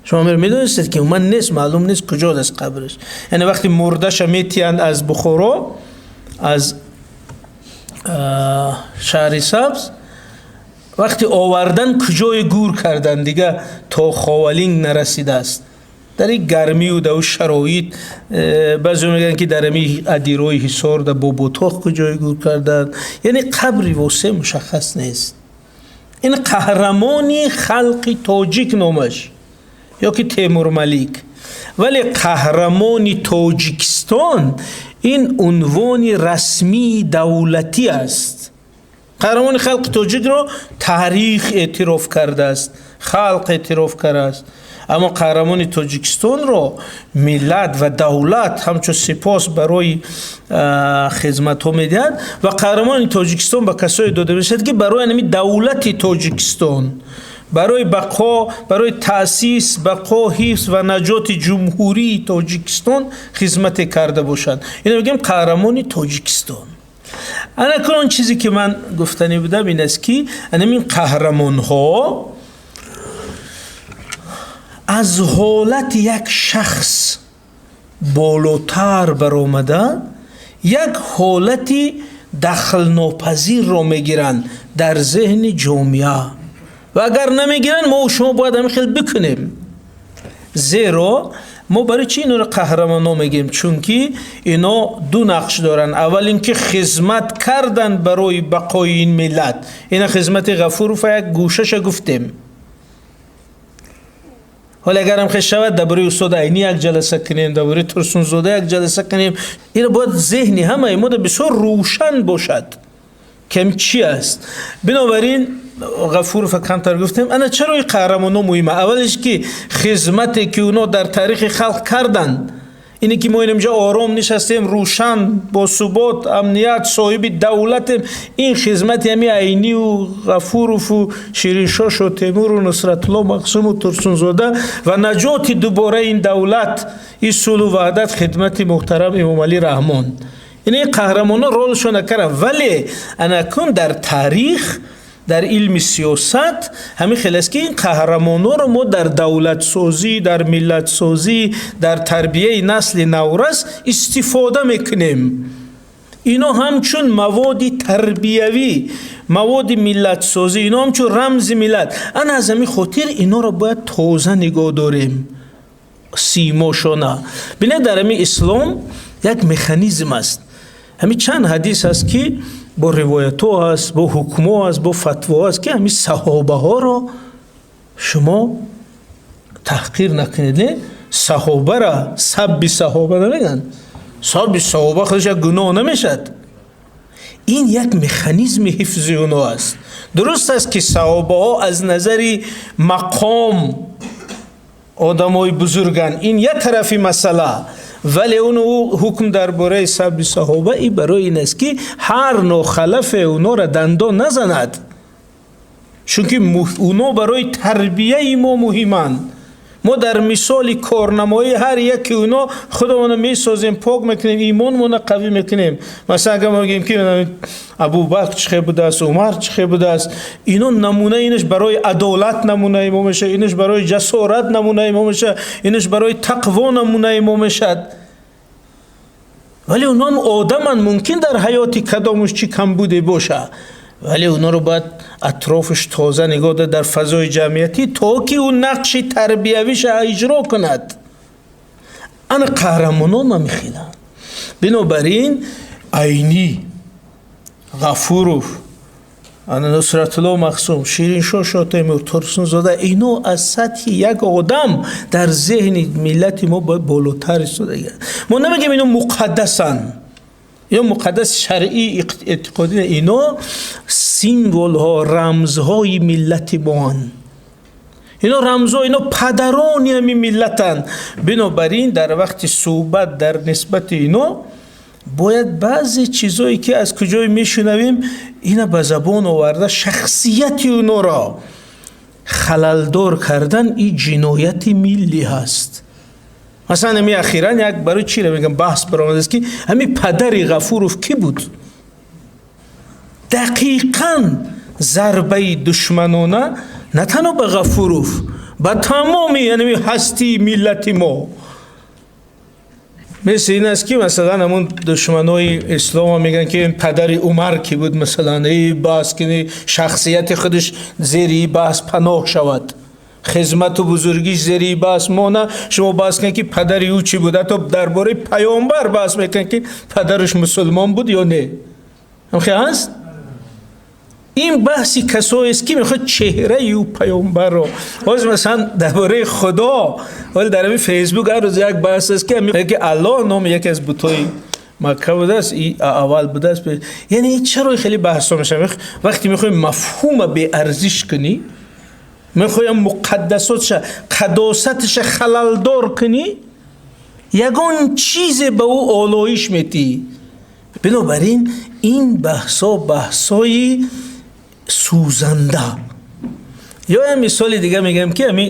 Шумо медонистед, ки умуман нест, маълум нест куҷо аст қабраш? Яъне вақти мурдаша метиянд аз Бухоро, аз Шаҳри Сабз вақти овардан, куҷое гур кардан, дига то Ховалинг нарасидааст. Дар ин гармию дар ӯ шароит баъзе мегӯянд, ки дар ҳамин адирои Ҳисор, дар Боботоқ куҷое гур карданд. Яъне қабри Восеъ мушаххас нест. Ин қаҳрамони халқи тоҷик номаш ё ки Темурмалик. Вале қаҳрамони Тоҷикистон ин унвони расмии давлатӣ аст. Қаҳрамони халқи тоҷикро таърих эътироф кардааст, халқ эътироф кардааст, аммо қаҳрамони Тоҷикистонро миллат ва давлат ҳамчун сипос барои хизматҳо медиҳад. Ва қаҳрамони Тоҷикистон ба касое дода мешавад, ки барои ҳамин давлати Тоҷикистон, барои бақо, барои таъсис, бақо, ҳифз ва наҷоти Ҷумҳурии Тоҷикистон хизмате карда бошанд. Ино мегӯем қаҳрамони Тоҷикистон. Анакун он чизе, ки ман гуфтанӣ будам, ин аст, ки анамин қаҳрамонҳо аз ҳолати як шахс болотар баромада, як ҳолати дахлнопазирро мегиранд дар зеҳни ҷомеа. Ва агар намегиранд, мо шумо бояд ҳамин хел бикунем. Зеро мо барои чӣ инро қаҳрамоно мегӯем? Чунки ино ду нақш доранд. Аввал ин ки хизмат кардан барои бақои ин миллат. Ина хизмати Ғафурова як гӯшаша гуфтем. Ҳоле агарам хел шавад, дар бораи устод Айнӣ як ҷаласа кунем, дар бораи Турсунзода як ҷаласа кунем. Ино бояд зеҳни ҳамаи мо бисёр рӯшан бошад, ки ҳам чӣ аст. Бинобар ин Ғафурова камтар гуфтем. Ана чаро ин қаҳрамоно муҳима? Аввалеш, ки хизмате, ки оно дар таърихи халқ карданд, ине ки мо инҷа ором нишастем, рӯшан, бо субот, амният, соҳиби давлатем, ин хизмати ҳами Айнию Ғафурову Шириншоҳ Шотемуру Нусратулло Мақсуму Турсунзода ва наҷоти дубораи ин давлат, ин сулҳу ваҳдат, хидмати муҳтарам Эмомалӣ Раҳмон. Ин қаҳрамоно ролшона карданд. Вале анакун дар таърих, дар илми сиёсат ҳамин хел аст, ки ин қаҳрамонҳоро мо дар давлатсозӣ, дар миллатсозӣ, дар тарбияи насли наврас истифода мекунем. Ино ҳамчун маводи тарбиявӣ, маводи миллатсозӣ, ино ҳамчун рамзи миллат. Ана аз ҳамин хотир иноро бояд тоза нигоҳ дорем, симошона. Бинед, дар ҳамин ислом як механизм аст. Ҳамин чанд ҳадис аст, ки бо ривоятҳо аст, бо ҳукмҳо аст, бо фатво аст, ки ҳамин саҳобаҳоро шумо таҳқир накунед. Не, саҳобара сабби саҳоба намегӯянд. Сабби саҳоба худаш як гуноҳ намешавад. Ин як механизми ҳифзи оно аст. Дуруст аст, ки саҳобаҳо аз назари мақом одамои бузурганд, ин як тарафи масъала. Вале он ҳукм дар бораи сабби саҳоба и барои ин аст, ки ҳар нохалафе онора дандон назанад, чунки оно барои тарбияи мо муҳиманд. Мо дар мисоли корнамоии ҳар яки оно худамонро месозем, пок мекунем, имонмонро қавӣ мекунем. Масалан, агар мо мегӯем, ки Абубакр чӣ хел будааст, Умар чӣ хел будааст, ино намуна, инаш барои адолат намунаи мо мешавад, инаш барои ҷасорат намунаи мо мешавад, инаш барои тақво намунаи мо мешавад. Вале онҳоам одаманд, мумкин дар ҳаёти кадомуш чӣ камбуде боша, вале онҳоро бояд атрофаш тоза нигоҳ дод дар фазои ҷамъиятӣ, то ки ӯ нақши тарбиявиша иҷро кунад. Ана қаҳрамонон намехеланд. Бинобар ин Айнӣ, Ғафуров, ана Нусратулло Махсум, Шириншоҳ Шотемур, Турсунзода, ино аз сатҳи як одам дар зеҳни миллати мо бояд болотар истода. Мо намегем ино муқаддасанд ё муқаддас шаръӣ, эътиқодӣ. Ино символҳо, рамзҳои миллати моанд. Ино рамзҳо, ино падарони ҳамин миллатанд. Бинобар ин дар вақти суҳбат дар нисбати ино Бояд баъзе чизое ки аз куҷое мешунавем, ина ба забон оварда шахсияти онро халалдор кардан, ин ҷинояти миллӣ ҳаст. Масалан, ҳамин ахиран як барои чиро мегӯям, баҳс баромадааст, ки ҳамин падари Ғафуров кӣ буд? Дақиқан зарбаи душманона на танҳо ба Ғафуров, ба тамоми яъне ҳастии миллати мо. Мисли ин аст, ки масалан ҳамун душманои исломо мегӯянд, ки падари Умар кӣ буд, масалан, эй баҳс кини шахсияти худаш зери ин баҳс паноҳ шавад, хизмату бузургиш зери ин баҳс мона. Шумо баҳс кунед, ки падари ӯ чӣ буд, ҳатто дар бораи паёмбар баҳс мекунед, ки падараш мусулмон буд ё не. Ҳамхе ҳаст? Ин баҳси касоест, ки мехоҳад чеҳраи ӯ паёмбарро. Ҳозир масалан дар бораи Худо ҳоле дар ҳамин Фейсбук ҳар рӯз як баҳс аст, ки Аллоҳ номи яке аз бутҳои Макка будааст, аввал будааст. Яъне чаро хеле баҳсҳо мешавад? Вақте мехоҳӣ мафҳума беарзиш кунӣ, мехоҳӣ муқаддасотша, қадосатша халалдор кунӣ, ягон чизе ба ӯ олоиш метиҳӣ. Бинобар ин ин баҳсҳо баҳсҳои сӯзанда. Ё як мисоли дига мегӯям, ки ами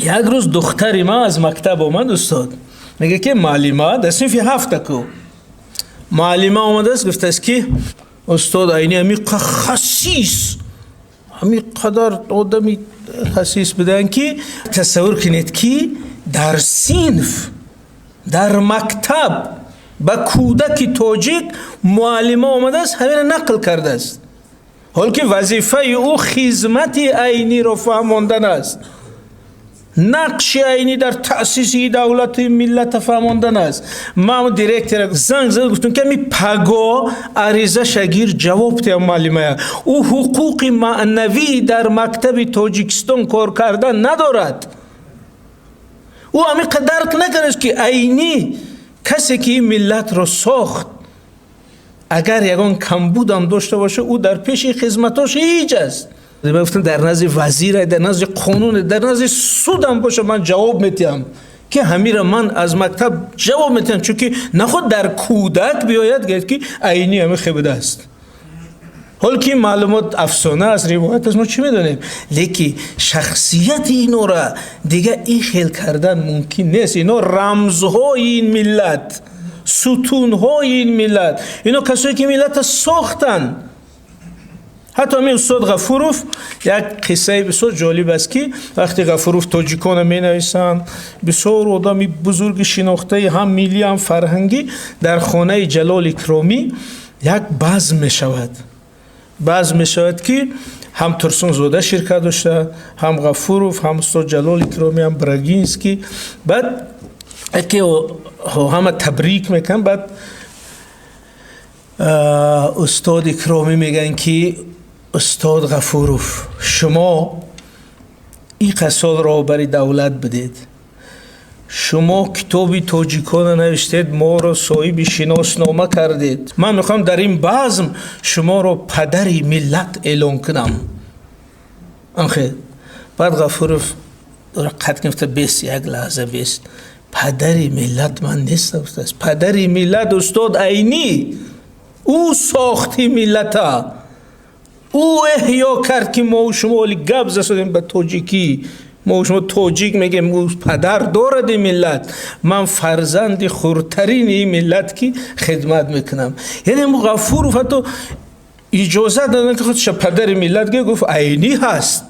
як рӯз духтари ман аз мактаб омад, устод, мега, ки муаллима дар синфи ҳафтаку муаллима омадааст, гуфтааст, ки устод Айни ами хасис, ҳами қадар одами хасис буданд, ки тасаввур кунед, ки дар синф, дар мактаб ба кӯдаки тоҷик муаллима омадааст, ҳамина нақл кардааст, ҳол ки вазифаи ӯ хизмати Айниро фаҳмондан аст, нақши Айнӣ дар таъсиси давлати миллата фаҳмондан аст. Ман директора занг зада гуфтам, ки ами паго ариза шагир ҷавоб диҳам муаллимая. Ӯ ҳуқуқи маънавӣ дар мактаби Тоҷикистон кор кардан надорад. Ӯ амиқа дарк накардааст, ки Айнӣ касе ки ин миллатро сохт, агар ягон камбудам дошта боша, ӯ дар пеши хизматош ҳеҷ аст. Гуфтам, дар назди вазир, дар назди қонун, дар назди судам боша, ман ҷавоб метиҳам, ки ҳамира ман аз мактаб ҷавоб метиҳам, чунки наход дар кӯдак биёяд, гӯяд, ки Айнӣ ҳами хебудааст, ҳол ки маълумот афсона аст, ривоят аст, мо чӣ медонем. Лекин шахсияти инора дига ин хел кардан мумкин нест. Ино рамзҳои ин миллат, сутунҳои ин миллат, ино касое ки миллата сохтанд. Ҳатто ҳамин устод Ғафуров, як қиссаи бисёр ҷолиб аст, ки вақте Ғафуров тоҷикона менависанд, бисёр одами бузурги шинохтаи ҳам миллӣ, ҳам фарҳангӣ, дар хонаи Ҷалол Икромӣ як базм мешавад. Базм мешавад, ки ҳам Турсунзода ширкат дошта, ҳам Ғафуров, ҳам устод Ҷалол Икромӣ, ҳам Брагинский. Баъд яке ҳама табрик мекунанд. Баъд устод Икромӣ мегӯянд, ки устод Ғафуров, шумо ин сол роҳбари давлат будед, шумо китоби тоҷикона навиштед, моро соҳиби шиноснома кардед. Ман мехоҳам дар ин базм шуморо падари миллат эълон кунам. Анхе баъд Ғафуров қат гуфта: «Бес, як лаҳза, бес, падари миллат ман нестам», гуфтааст. «Падари миллат устод Айнӣ, ӯ сохти миллата, ӯ эҳё кард, ки мо шумо оли гап засодем ба тоҷикӣ, мо шумо тоҷик мегем. Ӯ падар дорад ин миллат, ман фарзанди хурдтарини ин миллат, ки хидмат мекунам». Яъне Ғафуров ҳатто иҷозат надоданд, ки худша падари миллат ге, гуфт: «Айнӣ ҳаст».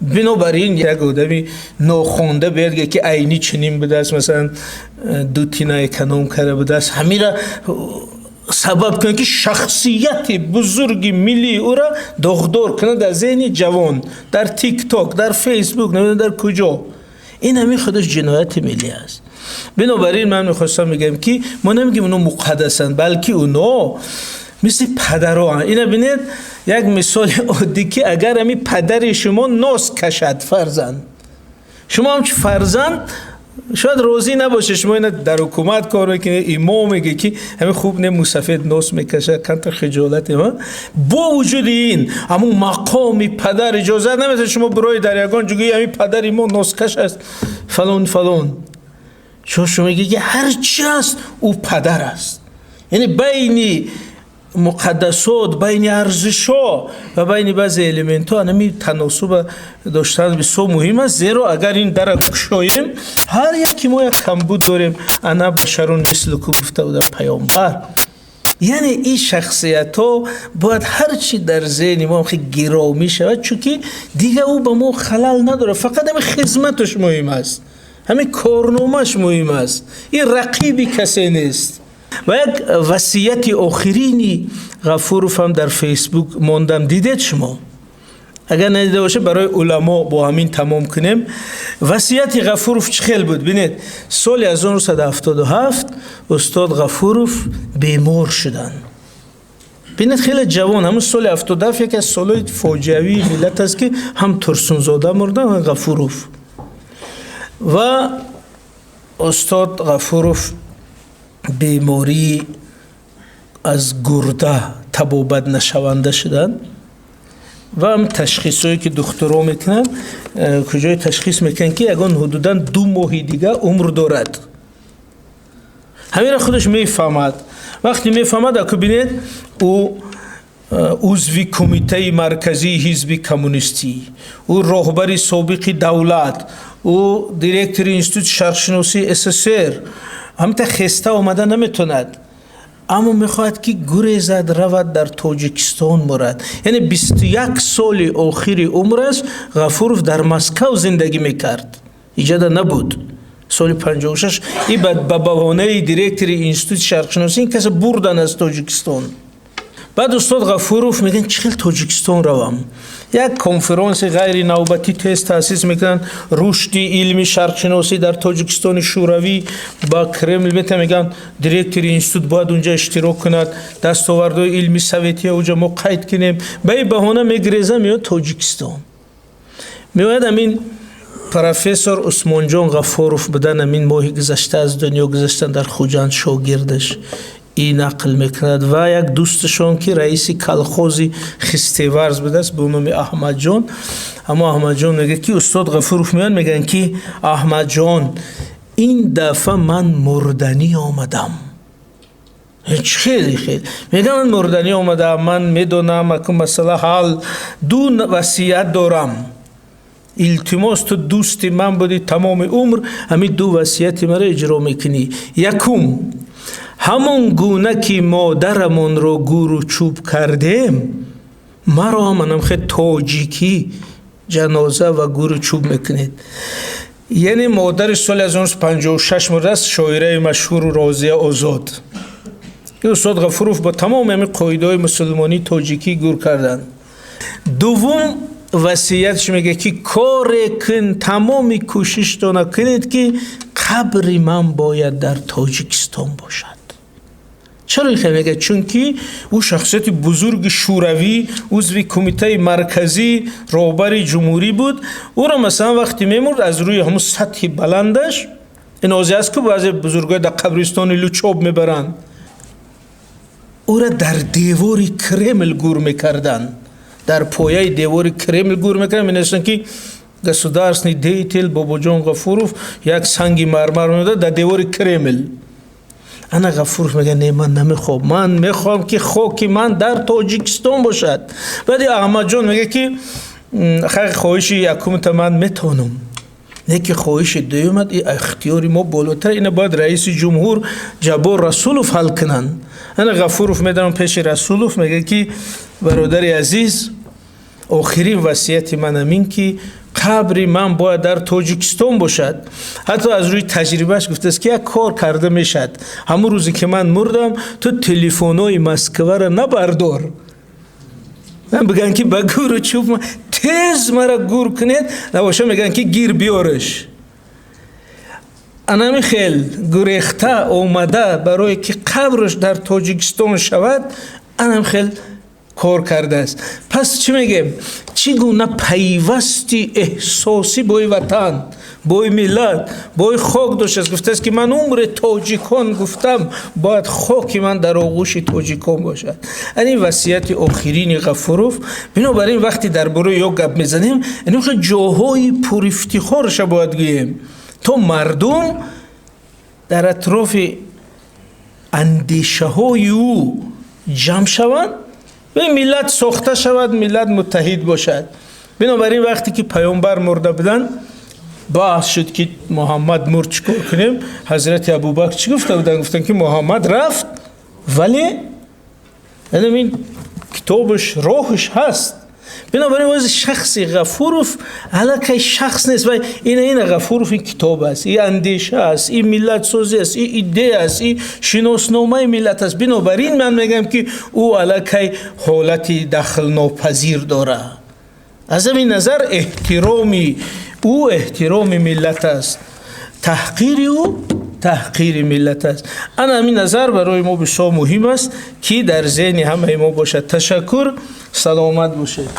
Бинобар ин як одами нохонда биёяд, ге, ки Айнӣ чунин будааст, масалан, дутина эконом карда будааст, ҳамира сабаб кунад, ки шахсияти бузурги миллии ӯра доғдор кунад дар зеҳни ҷавон, дар Тикток, дар Фейсбук, намедонам дар куҷо, ин ҳамин худаш ҷинояти миллӣ аст. Бинобар ин ман мехостам мегӯям, ки мо намегӯем оно муқаддасанд, балки оно мисли падароанд. Ина бинед, як мисоли оддӣ, ки агар ҳамин падари шумо нос кашад, фарзанд, шумо ҳамчун фарзанд шояд розӣ набошед. Шумо ина дар ҳукумат кор мекунед, имом мегӯед, ки ҳамин хуб не, мусафед нос мекашад, камтар хиҷолате. Бо вуҷуди ин, ҳамун мақоми падар иҷозат намедиҳад шумо бирои дар ягон ҷо гӯи, ҳамин падари мо носкаш аст, фалон фалон. Шумо мегӯед, ки ҳар чи аст, ӯ падар аст. Яъне байни муқаддасот, байни арзишҳо ва байни баъзе элементҳо ҳамин таносуба доштан бисёр муҳим аст, зеро агар ин дара кушоем, ҳар яки мо як камбуд дорем. Ана башарун мислукум, гуфта будам паёмбар. Яъне ин шахсиятҳо бояд ҳар чи дар зеҳни мо хеле гиромӣ шавад, чунки дигар ӯ ба мо халал надорад, фақат ҳамин хизматаш муҳим аст, ҳамин корномааш муҳим аст, ин рақиби касе нест. Ва як васияти охирини Ғафуров ҳам дар Фейсбук мондам, дидед шумо? Агар надида бошед, барои уламо бо ҳамин тамом кунем. Васияти Ғафуров чӣ хел буд? Бинед, соли 1977 устод Ғафуров бемор шуданд. Бинед, хеле ҷавон, ҳамун соли 77 яке аз солҳои фоҷиавии миллат аст, ки ҳам Турсунзода мурданд, ҳам Ғафуров. Ва устод Ғафуров бемории аз гурда табобат нашаванда шуданд ва ҳам ташхисҳое ки духтуро мекунанд, куҷое ташхис мекунанд, ки ягон ҳудудан 2 моҳи дига умр дорад. Ҳаминро худаш мефаҳмад. Вақте мефаҳмад, аку бинед, ӯ узви Кумитаи Марказии Ҳизби Коммунистӣ, ӯ роҳбари собиқи давлат, ӯ директори Институти шарқшиносии СССР, ҳамта хеста омада наметавонад, аммо мехоҳад, ки гурезад, равад, дар Тоҷикистон мурад. Яъне 21 соли охири умраш Ғафуров дар Москав зиндагӣ мекард, иҷода набуд. Соли 56 и ба баҳонаи директори Институти шарқшиносӣ ин каса бурдан аз Тоҷикистон. Баъд устод Ғафуров мегӯянд, чӣ хел Тоҷикистон равам? Як конференси ғайринавбатӣ тез таъсис мекунанд, рушди илми шарқшиносӣ дар Тоҷикистони Шӯравӣ. Ба Кремл мета, мегӯянд, директори институт бояд унҷа иштирок кунад, дастовардҳои илми советия уҷа мо қайд кунем. Ба ин баҳона мегиреза, меояд Тоҷикистон. Меояд, ҳамин профессор Усмонҷон Ғафуров будан, ҳамин моҳи гузашта аз дунё гузаштан, дар Хуҷанд, шогирдаш и нақл мекунад. Ва як дӯсташон, ки раиси колхози Хистеварз будааст бо номи Аҳмадҷон. Ҳамо Аҳмадҷон мегӯяд, ки устод Ғафуров меояд, мегӯянд, ки Аҳмадҷон, ин дафъа ман мурданӣ омадам. Хеле хеле мегӯям, ман мурданӣ омадам, ман медонам, аку масъала ҳал, ду васият дорам. Илтимос, ту дӯсти ман будӣ тамоми умр, ҳамин ду васияти маро иҷро мекунӣ. Якум, ҳамон гуна ки модарамонро гӯру чӯб кардем, маро ҳам анамхе тоҷикӣ ҷаноза ва гӯру чӯб мекунед. Яъне модари соли 1956 мурдааст, шоираи машҳуру Розия Озод. Устод Ғафуров бо тамоми ҳамин қоидаҳои мусулмонии тоҷикӣ гур карданд. Дуввум васиятш мегӯяд, ки коре кун, тамоми кӯшиштона кунед, ки қабри ман бояд дар Тоҷикистон бошад. Чаро ин хел мегӯяд? Чунки ӯ шахсияти бузурги шӯравӣ, узви Кумитаи Марказӣ, роҳбари ҷумҳурӣ буд. Ӯро, масалан, вақте мемурд, аз рӯи ҳамун сатҳи баландаш, ин озе аст, ку баъзе бузургои дар қабристони Лучоб мебаранд, ӯра дар девори Кремл гур мекарданд, дар пояи девори Кремл гур мекарданд. Менависанд, ки государственный деятель Бобоҷон Ғафуров, як санги мармар меода дар девори Кремл. Ана Ғафуров мегӯяд: не, ман намехоҳам, ман мехоҳам, ки хоки ман дар Тоҷикистон бошад. Баъди Аҳмадҷон мегӯяд, ки хайр, хоҳиши якумта ман метавонам, не ки хоҳиши дуюмат ихтиёри мо болотар, ина бояд раиси ҷумҳур Ҷаббор Расулов ҳал кунанд. Ана Ғафуров медарам пеши Расулов, мегӯяд, ки бародари азиз, охирин васияти ман ҳамин, ки қабри ман бояд дар Тоҷикистон бошад. Ҳатто аз рӯи таҷрибааш гуфтааст, ки як кор карда мешавад: ҳамон рӯзе ки ман мурдам, ту телефонҳои Москваро набардор, бигӯянд, ки ба гӯру чӯб тез мара гур кунед, набоша мегӯянд, ки гир биёраш. Анами хел гурехта омада, барое ки қабраш дар Тоҷикистон шавад, анам хел кор кардааст. Пас чӣ мегӯем? Чӣ гуна пайвасти эҳсосӣ бои ватан, бои миллат, бои хок доштааст. Гуфтааст, ки ман умри тоҷикон гуфтам, бояд хоки ман дар оғӯши тоҷикон бошад. Ани васияти охирини Ғафуров. Бинобар ин, вақте дар бораи ё гап мезанем, ҷоҳои пурифтихорша бояд гӯем, то мардум Дар атрофи андешаҳои ӯ ҷамъ шаванд ва миллат сохта шавад, миллат муттаҳид бошад. Бинобар ин, вақте ки паёмбар мурда буданд, баҳс шуд, ки Муҳаммад мурд, чӣ кор кунем? Ҳазрати Абубакр чӣ гуфта буданд? Гуфтанд, ки Муҳаммад рафт, вале ин китобаш, роҳаш ҳаст. Бинобар ин, ози шахси Ғафуров аллакай шахс нест ва ина Ғафуров ин китоб аст, ин андеша аст, ин миллатсозӣ аст, ин идея аст, ин шиносномаи миллат аст. Бинобар ин, ман мегӯям, ки ӯ аллакай ҳолати дахлнопазир дорад. Аз ҳамин назар, эҳтироми ӯ эҳтироми миллат аст, таҳқири ӯ таҳқири миллат аст. Ана ҳамин назар барои мо бисёр муҳим аст, ки дар зеҳни ҳамаи мо бошад. Ташаккур, саломат бошед.